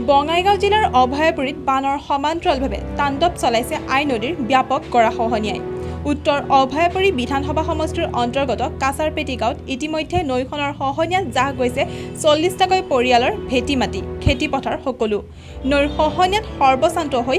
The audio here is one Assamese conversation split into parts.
বঙাইগাঁও জিলাৰ অভয়াপুৰীত বানৰ সমান্তৰালভাৱে তাণ্ডৱ চলাইছে আই নদীৰ ব্যাপক গৰাখহনীয়াই। উত্তৰ অভয়াপুৰী বিধানসভা সমষ্টিৰ অন্তৰ্গত কাছাৰপেটি গাঁৱত ইতিমধ্যে নৈখনৰ খহনীয়াত জাহ গৈছে 40টাকৈ পৰিয়ালৰ ভেটি মাটি, খেতিপথাৰ সকলো। নৈৰ খহনীয়াত সৰ্বস্বান্ত হৈ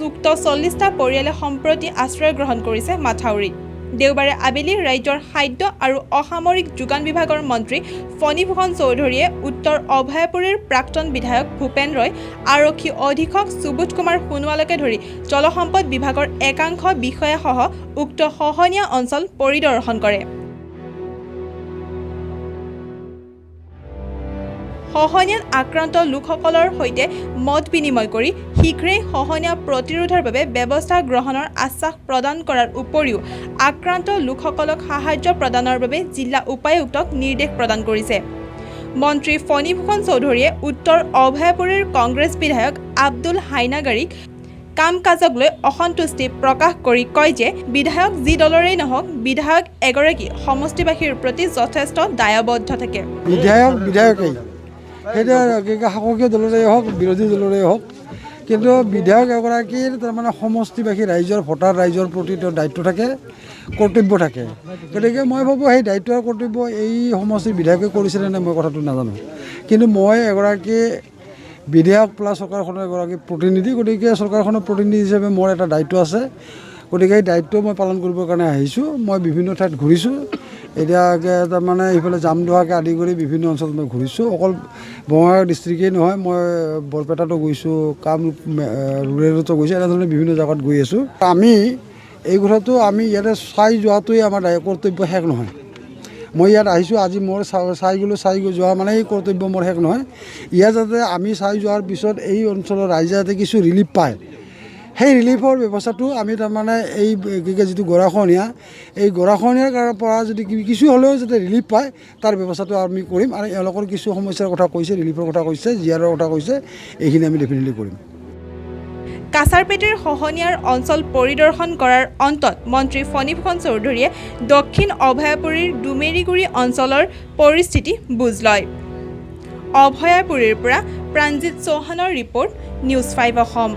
উক্ত 40টা পৰিয়ালে সম্প্ৰতি আশ্ৰয় গ্ৰহণ কৰিছে মাথাউৰিত। দেওবাৰে আবেলি ৰাজ্যৰ খাদ্য আৰু অসামৰিক যোগান বিভাগৰ মন্ত্ৰী ফণীভূষণ চৌধুৰীয়ে উত্তৰ অভয়াপুৰীৰ প্ৰাক্তন বিধায়ক ভূপেন ৰয়, আৰক্ষী অধীক্ষক সুবোধ কুমাৰ সোণোৱালকে ধৰি জলসম্পদ বিভাগৰ একাংশ বিষয়াসহ উক্ত খহনীয়া অঞ্চল পৰিদৰ্শন কৰে। খহনীয়াত আক্ৰান্ত লোকসকলৰ সৈতে মত বিনিময় কৰি শীঘ্ৰেই খহনীয়া প্ৰতিৰোধৰ বাবে ব্যৱস্থা গ্ৰহণৰ আশ্বাস প্ৰদান কৰাৰ উপৰিও আক্ৰান্ত লোকসকলক সাহায্য প্ৰদানৰ বাবে জিলা উপায়ুক্তক নিৰ্দেশ প্ৰদান কৰিছে। মন্ত্ৰী ফণীভূষণ চৌধুৰীয়ে উত্তৰ অভয়াপুৰীৰ কংগ্ৰেছ বিধায়ক আব্দুল হাইনাগাৰীক কাম কাজক লৈ অসন্তুষ্টি প্ৰকাশ কৰি কয় যে বিধায়ক যি দলৰেই নহওক, বিধায়ক এগৰাকী সমষ্টিবাসীৰ প্ৰতি যথেষ্ট দায়বদ্ধ থাকে। বিধায়ক বিধায়কেই, সেইটো শাসকীয় দলৰে হওক, বিৰোধী দলৰে হওক, কিন্তু বিধায়ক এগৰাকীৰ তাৰমানে সমষ্টিবাসী ৰাইজৰ, ভোটাৰ ৰাইজৰ প্ৰতি তেওঁৰ দায়িত্ব থাকে, কৰ্তব্য থাকে। গতিকে মই ভাবোঁ সেই দায়িত্ব আৰু কৰ্তব্য এই সমষ্টিৰ বিধায়কে কৰিছিলে নে মই কথাটো নাজানো, কিন্তু মই এগৰাকী বিধায়ক প্লাছ চৰকাৰখনৰ এগৰাকী প্ৰতিনিধি, গতিকে চৰকাৰখনৰ প্ৰতিনিধি হিচাপে মোৰ এটা দায়িত্ব আছে। গতিকে এই দায়িত্ব মই পালন কৰিবৰ কাৰণে আহিছোঁ। মই বিভিন্ন ঠাইত ঘূৰিছোঁ, এতিয়া তাৰমানে ইফালে জামদোহাকে আদি কৰি বিভিন্ন অঞ্চলত মই ঘূৰিছোঁ। অকল বঙাইগাঁও ডিষ্ট্ৰিক্টেই নহয়, মই বৰপেটাতো গৈছোঁ, কামৰূপ ৰুৰেলতো গৈছোঁ, এনেধৰণে বিভিন্ন জেগাত গৈ আছোঁ। আমি এই কথাটো আমি ইয়াতে চাই যোৱাটোৱেই আমাৰ কৰ্তব্য শেষ নহয়। মই ইয়াত আহিছোঁ আজি, মোৰ চাই গ'লোঁ, চাই যোৱা মানে এই কৰ্তব্য মোৰ শেষ নহয়। ইয়াত যাতে আমি চাই যোৱাৰ পিছত এই অঞ্চলৰ ৰাইজে যাতে কিছু ৰিলিফ পায়, সেই ৰিলিফৰ ব্যৱস্থাটো আমি তাৰমানে এই যিটো গৰাখহনীয়া, এই গৰাখহনীয়াৰ পৰা যদি কিছু হ'লেও যাতে ৰিলিফ পায় তাৰ ব্যৱস্থাটো আমি কৰিম। আৰু এওঁলোকৰ কিছু সমস্যাৰ কথা কৈছে, ৰিলিফৰ কথা কৈছে, জীয়াৰৰ কথা কৈছে, এইখিনি আমি ডেফিনেটলি কৰিম। কাছাৰপেটিৰ খহনীয়াৰ অঞ্চল পৰিদৰ্শন কৰাৰ অন্তত মন্ত্ৰী ফণীভূষণ চৌধুৰীয়ে দক্ষিণ অভয়াপুৰীৰ ডুমেৰিগুৰি অঞ্চলৰ পৰিস্থিতি বুজ লয়। অভয়াপুৰীৰ পৰা প্ৰাণজিৎ চৌহানৰ ৰিপৰ্ট, নিউজ 5 অসম।